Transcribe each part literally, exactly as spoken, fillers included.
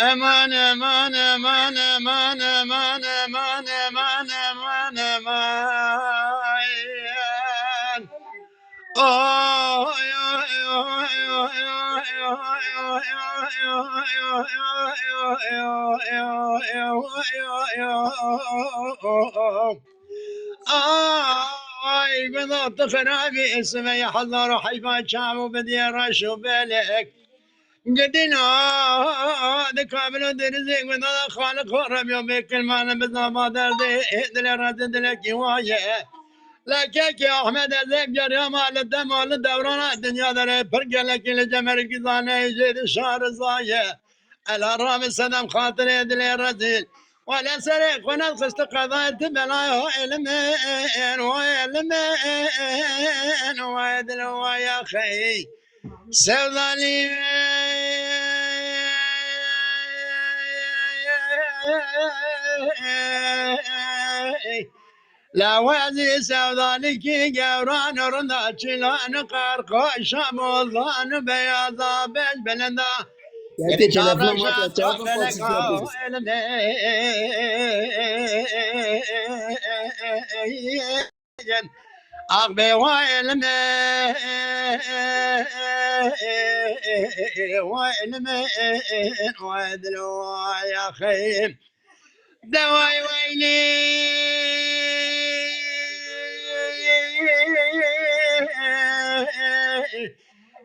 Eman, eman, eman. Oy, oy, oy. Ay, bela tu xirabî, Sümeyye hezar û heyfa çav û bidî reş û belek. Gidîna di kabil û dirizê gunda xaliq xwe rebiya bê kilmane bizava derdê dilê rezê dilekî waye. Lekekî Ahmed Ezeb geriyama li dema li dewrana dinya derê pir gelekî li cemerikî zaneyê jê di şarizaye. Ela rabi sedem xatirê dilê rezîl. Wele serê xwe nexist qezayê ti belayê, wa elimên, wa elimên, wa edil, wa ya xeyî. Sevdalî. Lawazî sevdalikî gewran û rinda çîlan û qerqaşa mozan û beyaza beş belenda. Yekê telefon mate çawa felek pasî yapês. Ax be wa elime, wa elime, wa dilo ya xeyim. Deway weylî.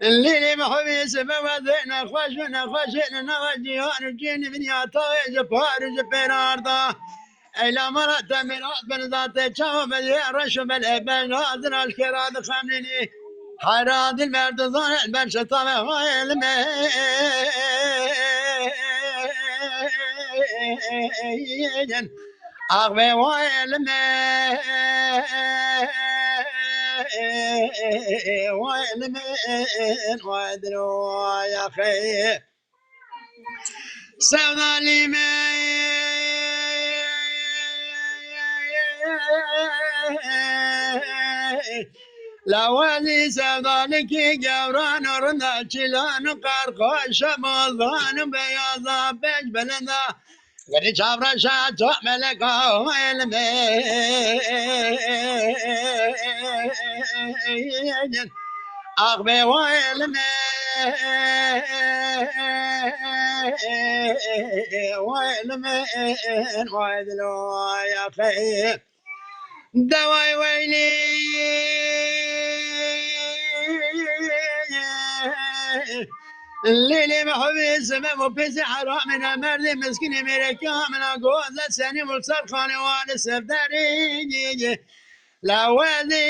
Lîlî mihwî sibe ve zê nexweş û nexweşê li nava cîhan û cîn û vinya tawê ji par û ji pêr arda. Eylamara temîrat bin zatê çawa be yê reş û belê ben hazir aşkera dixemlînî. Hera dilber dizane ben şetame hayelime. Ax be wayelime, wayelime, wayediro ya xeyr. Sevdalî me. Lawazî sevdalikî gewran û rinda çîlan û qerqaşa mozan û beyaza pêş belenda. Geri çavreşa to meleka elime. Ax be wa elime, wa elime, wa dilo ya xeyr. Deway weylî. Lîlî mihwî zime û pêsî heramîne merdî miskînî mêrekî amina goze senî û serxanê wali sevderî. Lawezî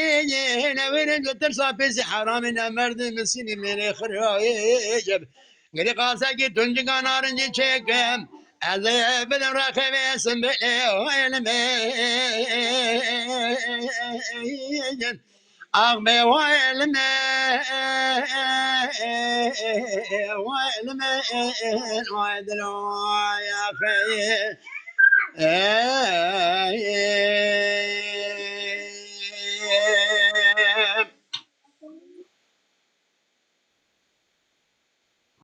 ne wêrin ji tirsa pêsî heramîne merdî miskînî mêrê xirayê. Gilî qasekî tuncika narincî çêkim. Ez ê bidim rexê vê simbilê elime. Ax be wa elime, wa elime, wa dilo ya xeyr.